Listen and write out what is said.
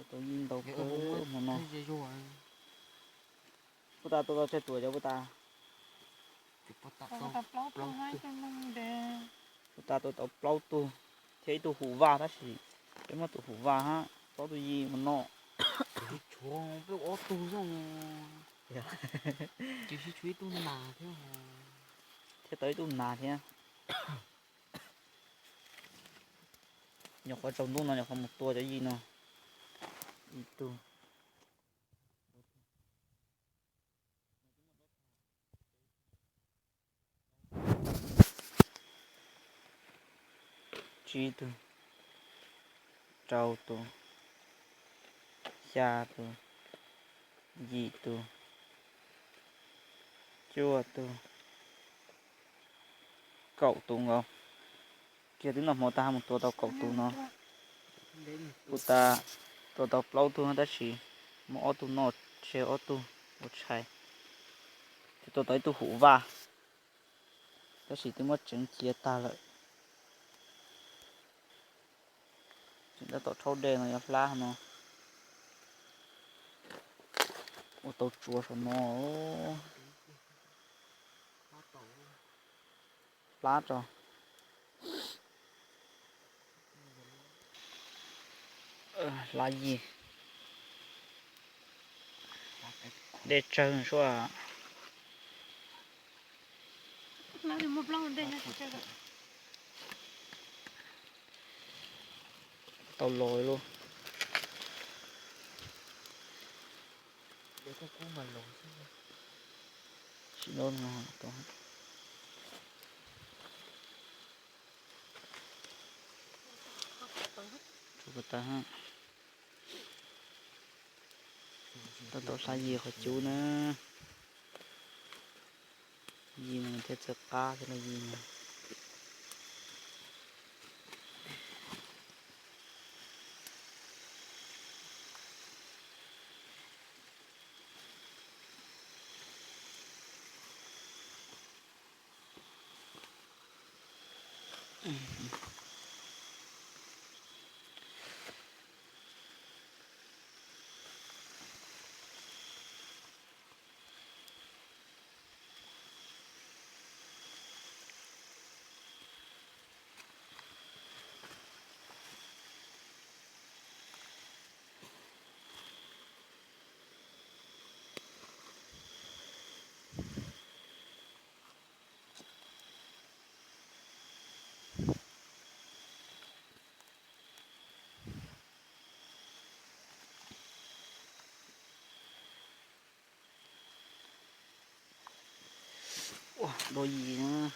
Tau yij ntau kawg hmo no. Puas tas tua tau tsawg tus cov puas tas? Puas tas tua tau plaub tug thiab ib tug hum vaj tab sis peb muab tus hum vaj hab plaub tug yij mus noj. Tshuav peb ob tug xwb. Tiam sis tshuav ib tug nas thiab. Thiab tau ib tug nas thiab. Nyuam qhuav tsaus ntuj no nyuam qhuav mus tua cov yij no ib tug. Tsib tug, rau tus, xya tus, yim tus, cuaj tus, kaum tus nkaus. Kiag twb noj hmo tag mus tua tau kaum tus no. Puas tas tua tau plaub tug tab sis muab ob tug noj tseg ob tug ua tshais. Ces tua tau ib tug hum vaj tab sis twb muab tseev cia tag lawm. Tseem tab tom rhaub dej no yuav hlab no. Ua tau tsuav saum no. Hlab tso. Hlab yig. Dej tsawg suab. Tau los lawm. Tsis no, tau tas. Tab tom hlab yig qhov cub na. Yig no thiaj txawj qab thiab los yig no. Ua, dua yig na.